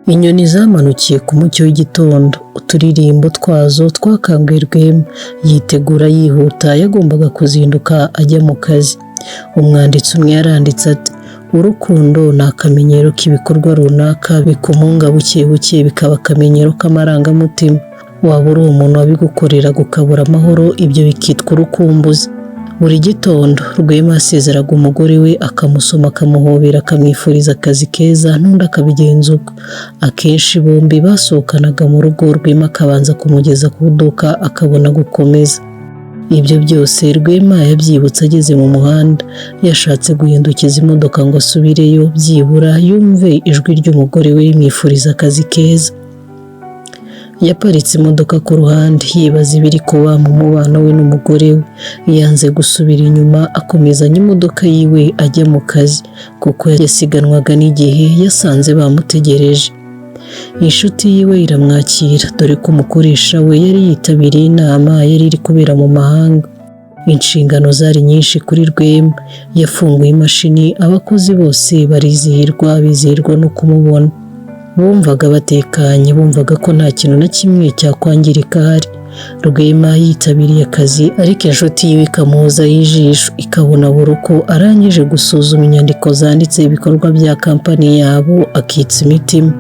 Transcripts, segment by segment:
Inyoni zamanukiye ku mucyo w'igitondo, uturirimbo twazo twakanguye Rwema, yitegura yihuta, yagombaga kuzinduka ajya mu kazi. Umwanditsi umwe yaranditse ati: "Urukundo ni akamenyero k'ibikorwa runaka bikumunga buke buke bikaba akamenyero k'amarangamutima. Waba uri umuntu wabigukoreraga ukabura amahoro, ibyo bikitwa urukumbuzi." Buri gitondo Rwema yasezeraga umugore we, akamusoma, akamuhobera, akamwifuriza akazi keza, n'undi akabigenza uko. Akenshi bombi basohokanaga mu rugo, Rwema akabanza kumugeza ku iduka akabona gukomeza. Ibyo byose Rwema yabyibutse ageze mu muhanda, yashatse guhindukiza imodoka ngo asubireyo byibura yumve ijwi ry'umugore we rimwifuriza akazi keza. Yaparitse imodoka ku ruhande, yibaza ibiri kuba mu mubano we n'umugore we. Yanze gusubira inyuma, akomezanya imodoka yiwe ajya mu kazi, kuko yasiganwaga n'igihe, yasanze bamutegereje. Inshuti yiwe iramwakira, dore ko umukoresha we yari yitabiriye inama yari iri kubera mu mahanga. Inshingano zari nyinshi kuri Rwema. Yafunguye imashini, abakozi bose barizihirwa, bizihirwa no kumubona. Bumvaga batekanye, bumvaga ko nta kintu na kimwe cyakwangirika ahari. Rwema yitabiriye akazi, ariko inshuti yiwe ikamuhozaho ijisho, ikabona buri uko arangije gusuzuma inyandiko zanditse ibikorwa bya kampani yabo, akitsa imitima.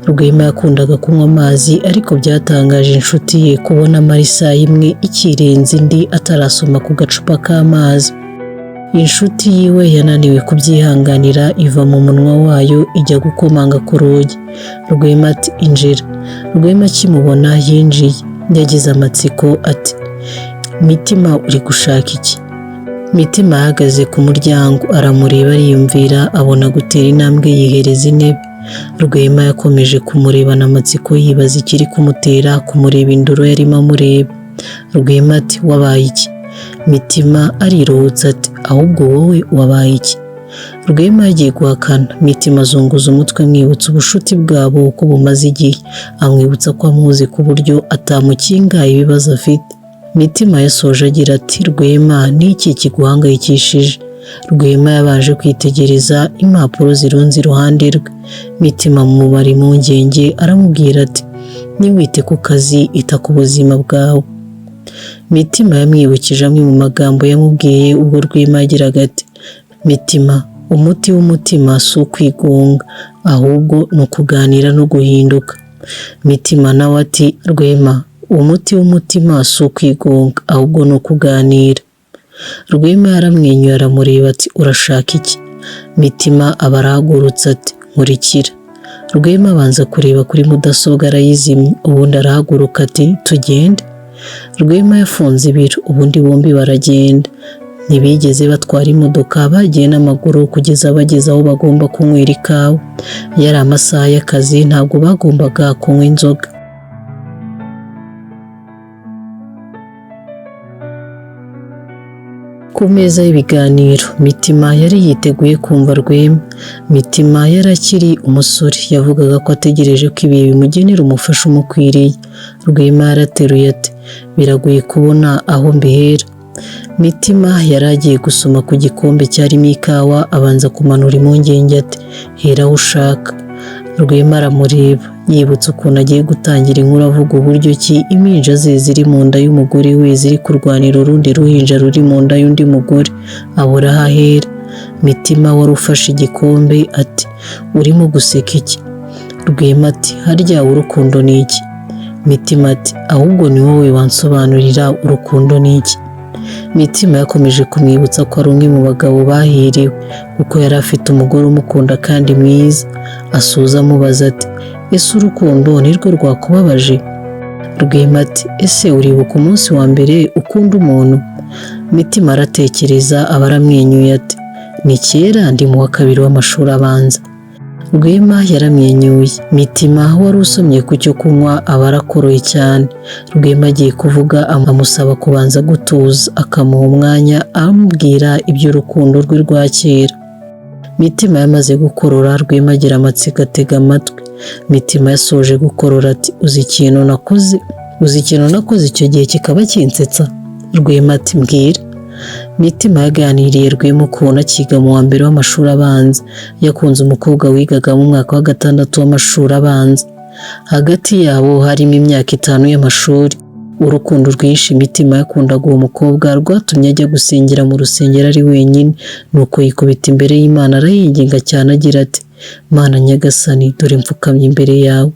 Rwema yakundaga kunywa amazi, ariko byatangaje inshuti ye kubona amara isaha imwe ikirenze indi atarasoma ku gacupa k'amazi. Inshuti yiwe yananiwe kubyihanganira, iva mu munwa wayo ijya gukomanga ku rugi. Rwema ati: "Injira." Rwema akimubona yinjiye, yagize amatsiko ati: "Mitima, uri gushaka iki?" Mitima ahagaze ku muryango aramureba, ariyumvira, abona gutera intambwe yihereza intebe. Rwema yakomeje kumurebana amatsiko, yibaza ikiri kumutera kumureba indoro yarimo amureba. Rwema ati: "Wabaye iki?" Mitima ariruhutsa ati: "Ahubwo wowe wabaye iki?" Rwema yagiye guhakana, Mitima azunguza umutwe, amwibutsa ubushuti bwabo ko bumaze igihe, amwibutsa ko amuzi ku buryo atamukinga ibibazo afite. Mitima yasoje agira ati: "Rwema, ni iki kiguhangayikishije?" Rwema yabanje kwitegereza impapuro zirunze iruhande rwe. Mitima mubara impungenge, aramubwira ati: "Ntiwite ku kazi, ita ku buzima bwawe." Mitima yamwibukije amwe mu magambo yamubwiye ubwo Rwema yagiraga ati: "Mitima, umuti w'umutima si ukwigunga, ahubwo ni ukuganira no guhinduka." Mitima nawe ati: "Rwema, umuti w'umutima si ukwigunga, ahubwo ni ukuganira." Rwema yaramwenyuye, aramureba ati: "Urashaka iki?" Mitima aba arahagurutse ati: "Nkurikira." Rwema abanza kureba kuri mudasobwa, arayizimya, ubundi arahaguruka ati: "Tugende." Rwema yafunze ibiro, ubundi bombi baragenda. Ntibigeze batwara imodoka, bagiye n'amaguru kugeza bageze aho bagomba kunywera ikawa. Yari amasaha y'akazi, ntabwo bagombaga kunywa inzoga. Ku meza y'ibiganiro, Mitima yari yiteguye kumva Rwema. Mitima yari akiri umusore, yavugaga ko ategereje ko ibihe bimugenera umufasha umukwiriye. Rwema yarateruye ati: "Biragoye kubona aho mbihera." Mitima yari agiye gusoma ku gikombe cyarimo ikawa, abanza kumanura impungenge ati: "Hera aho ushaka." Rwema aramureba, yibutse ukuntu agiye gutangira inkuru avuga uburyo ki impinja ze ziri mu nda y'umugore we ziri kurwanira urundi ruhinja ruri mu nda y'undi mugore, abura aho ahera. Mitima wari ufashe igikombe ati: "Urimo guseka iki?" Rwema ati: "Harya urukundo ni iki?" Mitima ati: "Ahubwo ni wowe wansobanurira urukundo ni iki." Mitima yakomeje kumwibutsa ko ari umwe mu bagabo bahiriwe, kuko yari afite umugore umukunda kandi mwiza. Asuza amubaza ati: "Ese urukundo nirwo rwakubabaje?" Rwema ati: "Ese uribuka umunsi wa mbere ukunda umuntu?" Mitima aratekereza, aba aramwenyuye ati: "Ni kera, ndi mu wa kabiri w'amashuri abanza." Rwema yaramwenyuye. Mitima wari usomye ku cyo kunywa aba arakoroye cyane. Rwema agiye kuvuga, amusaba kubanza gutuza, akamuha umwanya amubwira iby'urukundo rwe rwa kera. Mitima yamaze gukorora, Rwema agira amatsiko atega amatwi. Mitima yasoje gukorora ati: "Uzi ikintu nakoze? Uzi ikintu nakoze icyo gihe kikaba kinsetsa?" Rwema ati: "Mbwira." Mitima yaganiriye Rwema ukuntu akiga mu wa mbere w'amashuri abanza yakunze umukobwa wigaga mu mwaka wa gatandatu w'amashuri abanza. Hagati yabo harimo imyaka 5 y'amashuri. Urukundo rwinshi Mitima yakundaga uwo mukobwa rwatumye ajya gusengera mu rusengero ari wenyine, nuko yikubita imbere y'Imana arayinginga cyane agira ati: "Mana Nyagasani, dore mfukamye imbere yawe,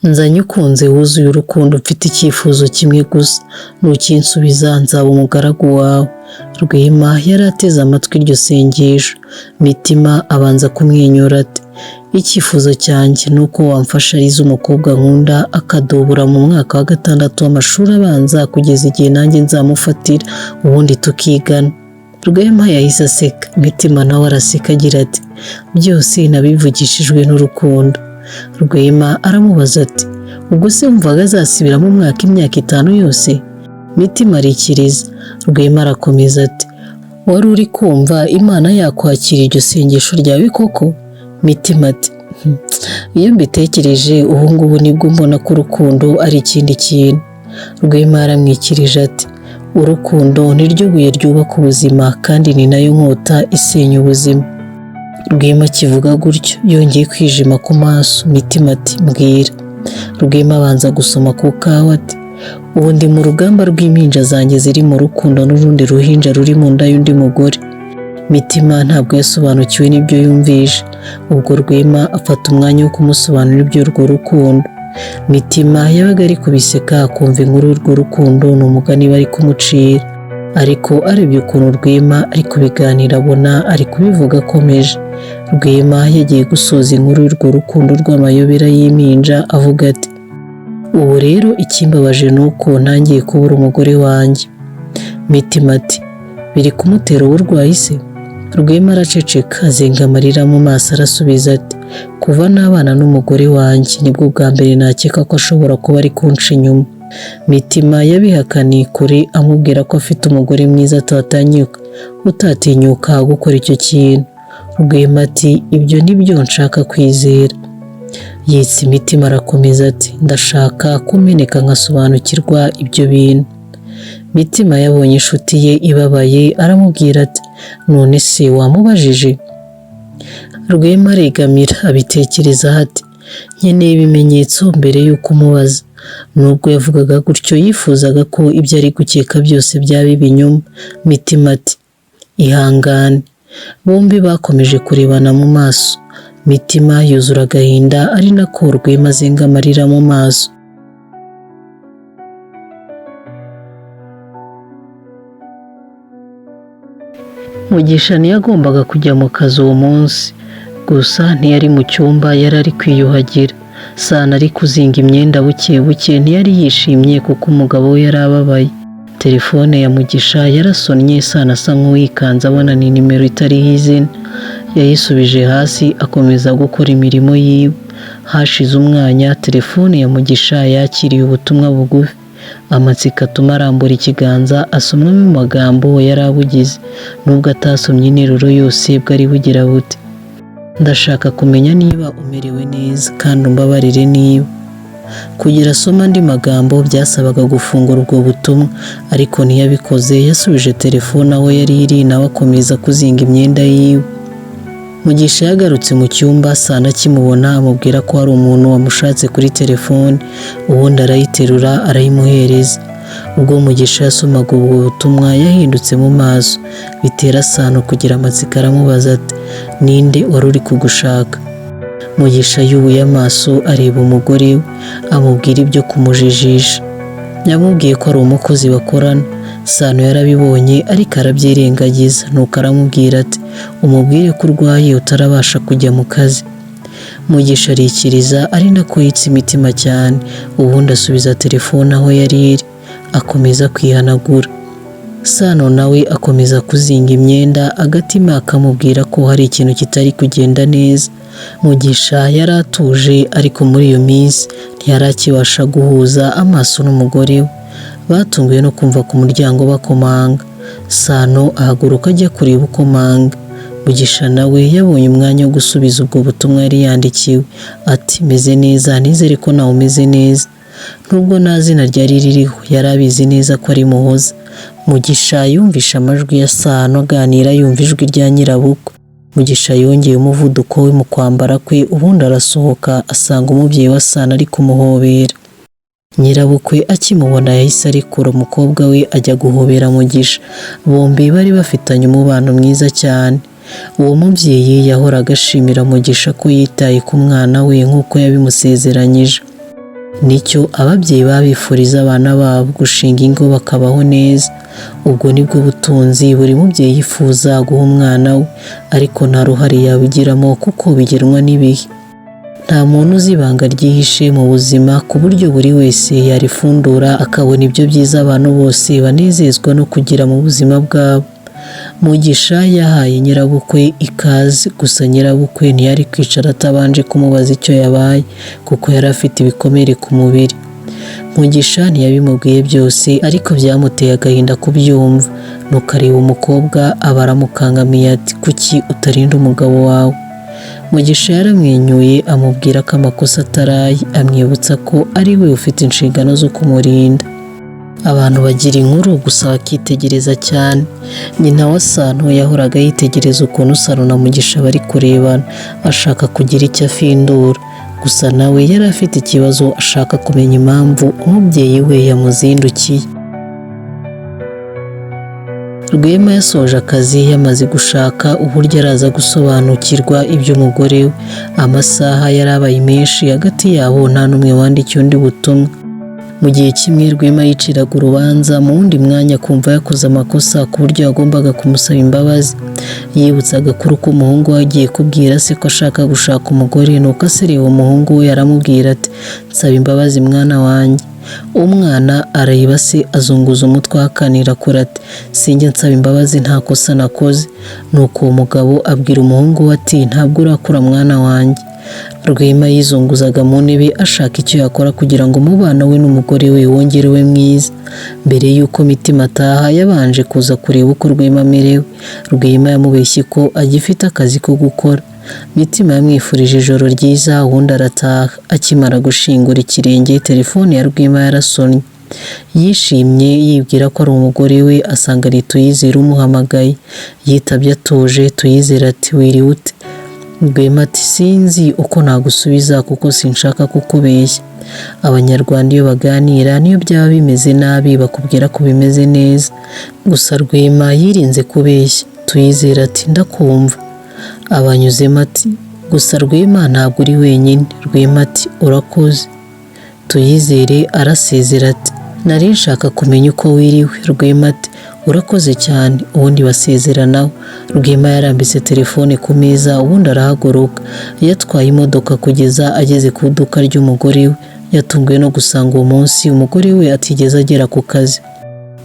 nzanye ukunze wuzuye urukundo, mfite icyifuzo kimwe gusa, nukinsubiza nzaba umugaragu wawe." Rwema yari ateze amatwi iryo sengesho. Mitima abanza kumwenyura ati: "Icyifuzo cyanjye ni uko wamfasha arize umukobwa nkunda akadubura mu mwaka wa gatandatu w'amashuri abanza kugeza igihe nanjye nzamufatira, ubundi tukigana." Rwema yahise aseka, Mitima nawe araseka agira ati: "Byose nabivugishijwe n'urukundo." Rwema aramubaza ati: "Ubwo se wumvaga azasubiramo umwaka imyaka 5 yose?" Mitima arikiriza. Rwema arakomeza ati: "Wari uri kumva Imana yakwakira iryo sengesho ryawe koko?" Mitima ati: "Iyo mbitekereje ubu ngubu nibwo mbona ko urukundo ari ikindi kintu." Rwema yaramwikirije ati: "Urukundo ni ryo buye ryubaka ubuzima kandi ni nayo nkota isenya ubuzima." Rwema akivuga gutyo yongeye kwijima ku maso. Mitima ati: "Mbwira." Rwema abanza gusoma ku kawa ati: "Ubu ndi mu rugamba rw'impinja zanjye ziri mu rukundo n'urundi ruhinja ruri mu nda y'undi mugore." Mitima ntabwo yasobanukiwe n'ibyo yumvishe. Ubwo Rwema afata umwanya wo kumusobanurira iby'urwo rukundo. Mitima yabaga ari kubiseka akumva inkuru y'urwo rukundo ni umugani bari kumucira, ariko arebye ukuntu Rwema ari kubiganira abona ari kubivuga akomeje. Rwema yagiye gusoza inkuru y'urwo rukundo rw'amayobera y'impinja avuga ati: "Ubu rero ikimbabaje ni uko ntangiye kubura umugore wanjye." Mitima ati: "Biri kumutera uburwayi se?" Rwema araceceka azenga amarira mu maso arasubiza ati: "Kuva nabana n'umugore wanjye nibwo bwa mbere nakeka ko ashobora kuba ari kunca inyuma." Mitima yabihakaniye kure amubwira ko afite umugore mwiza atatanyuka utatinyuka gukora icyo kintu. Rwema ati: "Ibyo nibyo nshaka kwizera." Yitsa imitima arakomeza ati: "Ndashaka kumeneka nkasobanukirwa ibyo bintu." Mitima yabonye inshuti ye ibabaye aramubwira ati: "None se wamubajije?" Rwema aregamira abitekereza ati: "Nkeneye ibimenyetso mbere y'uko umubaza." Nubwo yavugaga gutyo yifuzaga ko ibyo ari gukeka byose byaba ibinyoma. Mitima ati: "Ihangane." Bombi bakomeje kurebana mu maso. Mitima yuzura agahinda ari nako Rwema azenga amarira mu maso. Mugisha ntiyagombaga kujya mu kazi uwo munsi, gusa ntiyari mu cyumba yari ari kwiyuhagira. Sana ari kuzinga imyenda buke buke, ntiyari yishimye kuko umugabo we yari ababaye. Telefone ya Mugisha yarasonnye, Sana asa nk'uwikanze abona ni nimero itariho izina. Yayisubije hasi akomeza gukora imirimo yiwe. Hashize umwanya telefone ya Mugisha yakiriye ubutumwa bugufi. Amatsiko atuma arambura ikiganza asomwamo amagambo yari abugize, nubwo atasomye interuro yose bwari bugira buti: "Ndashaka kumenya niba umerewe neza kandi umbabarire niba." Kugira asoma andi magambo byasabaga gufungura ubwo butumwa, ariko ntiyabikoze. Yasubije telefone aho yari iri nawe akomeza kuzinga imyenda yiwe. Mugisha yagarutse mu cyumba, Sana akimubona amubwira ko hari umuntu wamushatse kuri telefone, ubundi arayiterura arayimuhereza. Ubwo Mugisha yasomaga ubwo butumwa yahindutse mu maso, bitera Sano kugira amatsiko aramubaza ati: "Ninde wari uri kugushaka?" Mugisha yubuye amaso areba umugore we, amubwira ibyo kumujijisha. Yamubwiye ko ari umukozi bakorana. Sano yarabibonye ariko arabyirengagiza, nuko aramubwira ati: "Umubwire ko urwaye utarabasha kujya mu kazi." Mugisha arikiriza ari nako yitsa imitima cyane, ubundi asubiza telefone aho yari iri, akomeza kwihanagura. Sano nawe akomeza kuzinga imyenda, agatima akamubwira ko hari ikintu kitari kugenda neza. Mugisha yari atuje, ariko muri iyo minsi ntiyari akibasha guhuza amaso n'umugore we. Batunguwe no kumva ku muryango bakomanga. Sano ahaguruka ajya kureba ukomanga. Mugisha nawe yabonye umwanya wo gusubiza ubwo butumwa yari yandikiwe ati: "Meze neza, nizere ko nawe umeze neza." Nubwo nta zina ryari ririho, yari abizi neza ko ari Muhoza. Mugisha yumvishe amajwi ya Sano aganira, yumva ijwi rya nyirabukwe. Mugisha yongeye umuvuduko we mu kwambara kwe, ubundi arasohoka asanga umubyeyi wa Sano ari kumuhobera. Nyirabukwe akimubona yahise arekura umukobwa we ajya guhobera Mugisha. Bombi bari bafitanye umubano mwiza cyane. Uwo mubyeyi yahoraga ashimira Mugisha ko yitaye ku mwana we nk'uko yabimusezeranyije. Nicyo ababyeyi baba bifuriza abana babo, gushinga ingo bakabaho neza. Ubwo nibwo butunzi buri mubyeyi yifuza guha umwana we, ariko nta ruhare yabigiramo kuko bigenwa n'ibihe. Nta muntu uzi ibanga ryihishe mu buzima ku buryo buri wese yarifundura akabona ibyo byiza abantu bose banezezwa no kugira mu buzima bwabo. Mugisha yahaye nyirabukwe ikaze, gusa nyirabukwe ntiyari kwicara atabanje kumubaza icyo yabaye kuko yari afite ibikomere ku mubiri. Mugisha ntiyabimubwiye byose, ariko byamuteye agahinda kubyumva. Nuko areba umukobwa aba aramukangamiye ati kuki utarinda umugabo wawe? Mugisha yaramwenyuye amubwira ko amakosa ataraye, amwibutsa ko ari we ufite inshingano zo kumurinda. Abantu bagira inkuru gusa bakitegereza cyane. Nyina wa Sano yahoraga yitegereza ukuntu Sano na Mugisha bari kurebana, ashaka kugira icyo afindura. Gusa nawe yari afite ikibazo, ashaka kumenya impamvu umubyeyi we yamuzindukiye. Rwema yasoje akazi yamaze gushaka uburyo araza gusobanukirwa iby'umugore we. Amasaha yari abaye menshi hagati yabo nta n'umwe wandikiye undi butumwa. Mu gihe kimwe Rwema yiciraga urubanza, mu wundi mwanya akumva yakoze amakosa ku buryo yagombaga kumusaba imbabazi. Yibutse agakuru k'umuhungu we agiye kubwira se ko ashaka gushaka umugore, nuko asereba umuhungu we aramubwira ati nsaba imbabazi mwana wanjye. Umwana areba se azunguza umutwe ahakanira kure ati sinjya nsaba imbabazi nta kosa nakoze. Nuko uwo mugabo abwira umuhungu we ati ntabwo urakura mwana wanjye. Rwema yizunguzaga mu ntebe ashaka icyo yakora kugira ngo umubano we n'umugore we wongere ube mwiza. Mbere y'uko Mitima ataha yabanje kuza kureba uko Rwema amerewe. Rwema yamubeshye ko agifite akazi ko gukora. Mitima yamwifurije ijoro ryiza ubundi arataha. Akimara gushingura ikirenge telefone ya Rwema yarasonnye. Yishimye yibwira ko ari umugore we, asanga ni Tuyizere umuhamagaye. Yitabye atuje, Tuyizere ati wiriwe ute? Rwema ati sinzi uko nagusubiza kuko sinshaka kukubeshya. Abanyarwanda iyo baganira niyo byaba bimeze nabi bakubwira ko bimeze neza. Gusa Rwema yirinze kubeshya. Tuyizere ati ndakumva. Abanyuzemo ati gusa Rwema ntabwo uri wenyine. Rwema ati urakoze. Tuyizere arasezera ati nari nshaka kumenya uko wiriwe. Rwema ati urakoze cyane. Ubundi basezeranaho. Rwema yarambitse telefone ku meza ubundi arahaguruka. Yatwaye imodoka kugeza ageze ku iduka ry'umugore we. Yatunguwe no gusanga uwo munsi umugore we atigeze agera ku kazi.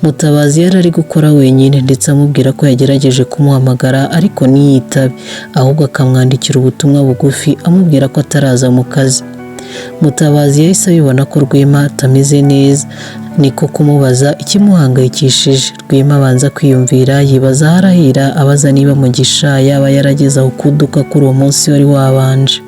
Mutabazi yari ari gukora wenyine ndetse amubwira ko yagerageje kumuhamagara ariko ntiyitabe, ahubwo akamwandikira ubutumwa bugufi amubwira ko ataraza mu kazi. Mutabazi yahise abibona ko Rwema atameze neza, niko kumubaza ikimuhangayikishije. Rwema abanza kwiyumvira yibaza aho arahera abaza niba Mugisha yaba yarageze aho kuduka kuri uwo munsi wari wabanje.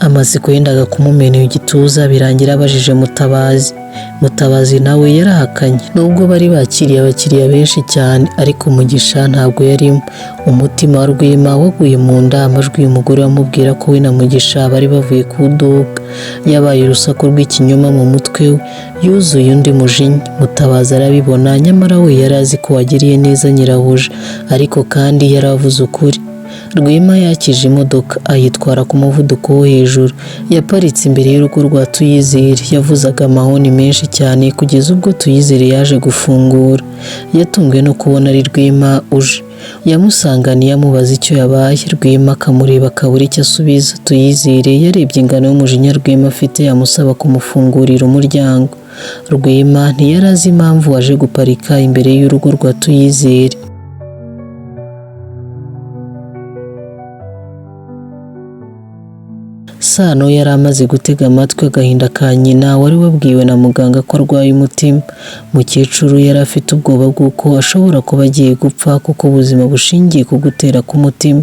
Amatsiko yendaga kumumena igituza birangira abajije Mutabazi. Mutabazi nawe yarahakanye nubwo bari bakiriye abakiriya benshi cyane, ariko Mugisha ntabwo yarimo. Umutima wa Rwema waguye mu nda amajwi y'umugore amubwira ko we na Mugisha bari bavuye ku iduka. Yabaye urusaku rw'ikinyoma mu mutwe we, yuzuye undi mujinya. Mutabazi arabibona, nyamara we yari azi ko wagiriye neza nyirabuja, ariko kandi yari avuze ukuri. Rwema yakije imodoka ayitwara ku muvuduko wo hejuru. Yaparitse imbere y'urugo rwa Tuyizere. Yavuzaga amahoni menshi cyane kugeza ubwo Tuyizere yaje gufungura. Yatunguwe no kubona ari Rwema uje. Yamusanganiye amubaza icyo yabaye, Rwema akamureba akabura icyo asubiza. Tuyizere yarebye ingano y'umujinya Rwema afite amusaba kumufungurira umuryango. Rwema ntiyari azi impamvu aje guparika imbere y'urugo rwa Tuyizere. Sano yari amaze gutega amatwi agahinda ka nyina wari wabwiwe na muganga ko arwaye umutima. Mukecuru yari afite ubwoba bw'uko ashobora kuba agiye gupfa kuko ubuzima bushingiye ku gutera k'umutima.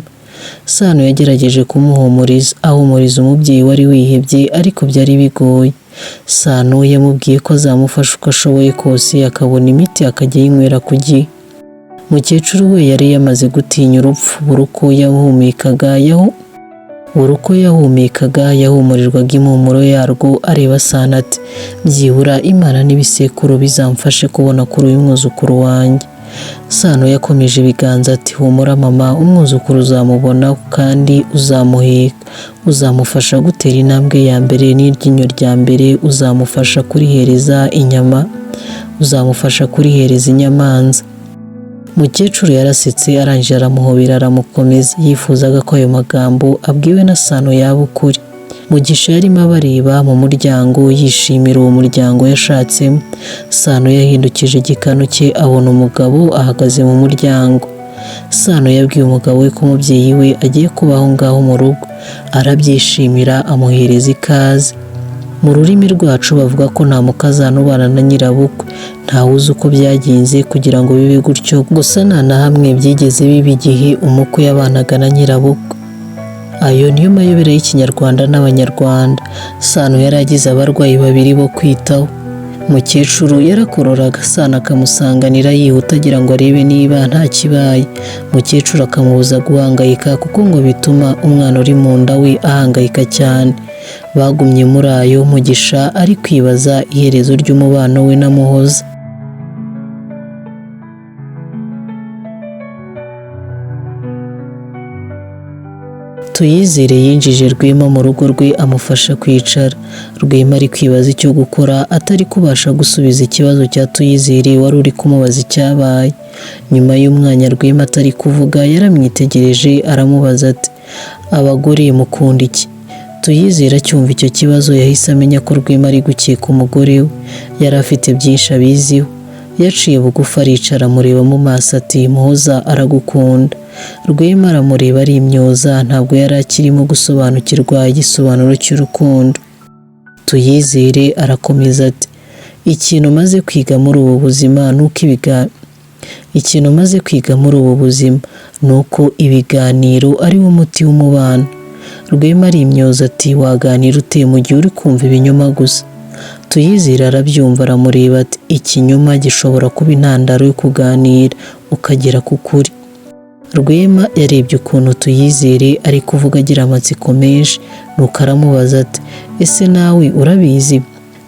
Sano yagerageje kumuhumuriza, ahumuriza umubyeyi wari wihebye ariko byari bigoye. Sano yamubwiye ko azamufasha uko ashoboye kose akabona imiti akajya ayinywera ku gihe. Mukecuru we yari yamaze gutinya urupfu. Buri uko yahumekaga yahumurirwaga impumuro yarwo. Areba Sano ati: "Byibura Imana n'ibisekuru bizamfashe kubona kuri uyu mwuzukuru wanjye." Sano yakomeje ibiganza ati: "Humura mama, umwuzukuru uzamubona kandi uzamuheka, uzamufasha gutera intambwe ya mbere n'iryinyo rya mbere uzamufasha kurihereza inyama, uzamufasha kurihereza inyamanza." Mukecuru yarasetse, arangije aramuhobera, aramukomeza. Yifuzaga ko ayo magambo abwiwe na Sano yaba ukuri. Mugisha yarimo abareba mu muryango, yishimira uwo muryango yashatsemo. Sano yahindukije igikanu cye abona umugabo ahagaze mu muryango. Sano yabwiye umugabo we ko umubyeyi we agiye kuba aho ngaho mu rugo, arabyishimira, amuhereza ikaze. Mu rurimi rwacu bavuga ko nta mukazana ubana na nyirabukwe. Ntawe uzi uko byagenze kugira ngo bibe gutyo, gusa nta na hamwe byigeze biba igihe umukwe yabanaga na nyirabukwe. Ayo niyo mayobera y'Ikinyarwanda n'Abanyarwanda. Sano yari agize abarwayi babiri bo kwitaho. Mukecuru yarakororaga, Sano akamusanganira yihuta agira ngo arebe niba nta kibaye. Mukecuru akamubuza guhangayika kuko ngo bituma umwana uri mu nda we ahangayika cyane. Bagumye muri ayo, Mugisha ari kwibaza iherezo ry'umubano we na Muhoza. Tuyizere yinjije Rwema mu rugo rwe, amufasha kwicara. Rwema ari kwibaza icyo gukora, atari kubasha gusubiza ikibazo cya Tuyizere wari uri kumubaza icyabaye. Nyuma y'umwanya Rwema atari kuvuga, yaramwitegereje aramubaza ati: "Abagore mukunda iki?" Tuyizere acyumva icyo kibazo yahise amenya ko Rwema ari gukeka umugore we. Yari afite byinshi abiziho. Yaciye bugufi aricara, amureba mu maso ati: "Muhoza aragukunda." Rwema aramureba arimyoza, ntabwo yari akirimo gusobanukirwa igisobanuro cy'urukundo. Tuyizere arakomeza ati: "Ikintu maze kwiga muri ubu buzima ni uko ikintu maze kwiga muri ubu buzima ni uko ibiganiro ari wo muti w'umubano." Rwema arimyoza ati: "Waganira ute mu gihe uri kumva ibinyoma gusa?" Tuyizere arabyumva, aramureba ati: "Ikinyoma gishobora kuba intandaro yo kuganira ukagera ku kuri." Rwema yarebye ukuntu Tuyizere ari kuvuga agira amatsiko menshi, nuko aramubaza ati: "Ese nawe urabizi?"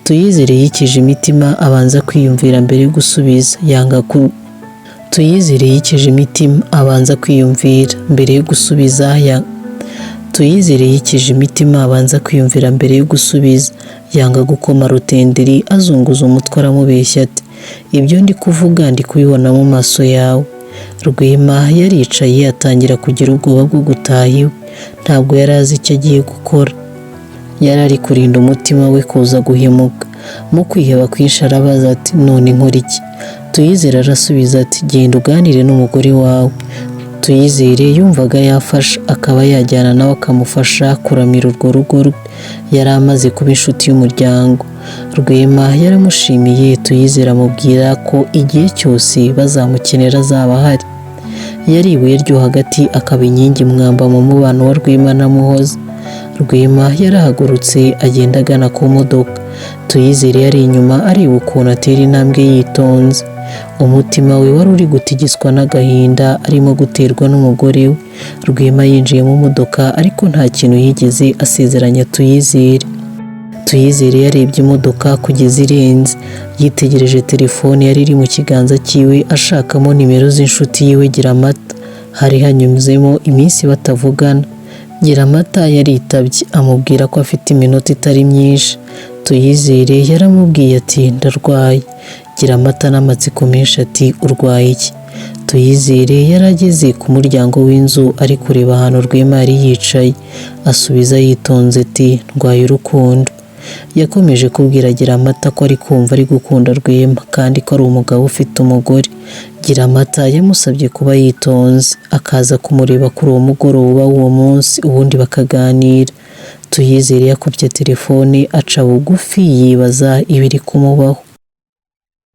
Tuyizere yikije imitima, abanza kwiyumvira mbere yo gusubiza, yanga ku Tuyizere yikije imitima abanza kwiyumvira mbere yo gusubiza ya Tuyizere yikije imitima abanza kwiyumvira mbere yo gusubiza, yanga gukoma rutenderi, azunguza umutwe aramubeshya ati: "Ibyo ndi kuvuga ndi kubibona mu maso yawe." Rwema yaricaye atangira kugira ubwoba bwo gutaha iwe. Ntabwo yari azi icyo agiye gukora. Yari ari kurinda umutima we kuza guhemuka. Mu kwiheba kwinshi arabaza ati: "None nkora iki?" Tuyizere arasubiza ati: "Genda uganire n'umugore wawe." Tuyizere yumvaga yafasha, akaba yajyana nawe akamufasha kuramira urwo rugo rwe. Yari amaze kuba inshuti y'umuryango. Rwema yaramushimiye. Tuyizere amubwira ko igihe cyose bazamukenera azaba ahari. Yari ibuye ryo hagati, akaba inkingi mwamba mu mubano wa Rwema na Muhoza. Rwema yarahagurutse agenda agana ku modoka. Tuyizere yari inyuma areba ukuntu atera intambwe yitonze. Umutima we wari uri gutigiswa n'agahinda arimo guterwa n'umugore we. Rwema yinjiye mu modoka, ariko nta kintu yigeze asezeranya Tuyizere. Tuyizere yarebye imodoka kugeza irenze. Yitegereje telefone yari iri mu kiganza cyiwe, ashakamo nimero z'inshuti yiwe Giramata. Hari hanyuzemo iminsi batavugana. Giramata yaritabye, amubwira ko afite iminota itari myinshi. Tuyizere yaramubwiye ati: "Ndarwaye." Giramata n'amatsiko menshi ati: "Urwaye iki?" Tuyizere yari ageze ku muryango w'inzu ari kureba ahantu Rwema yari yicaye, asubiza yitonze ati: "Ndwaye urukundo." Yakomeje kubwira Giramata ko ari kumva ari gukunda Rwema kandi ko ari umugabo ufite umugore. Giramata yamusabye kuba yitonze akaza kumureba kuri uwo mugoroba w'uwo munsi, ubundi bakaganira. Tuyizere yakubye telefone aca bugufi, yibaza ibiri kumubaho.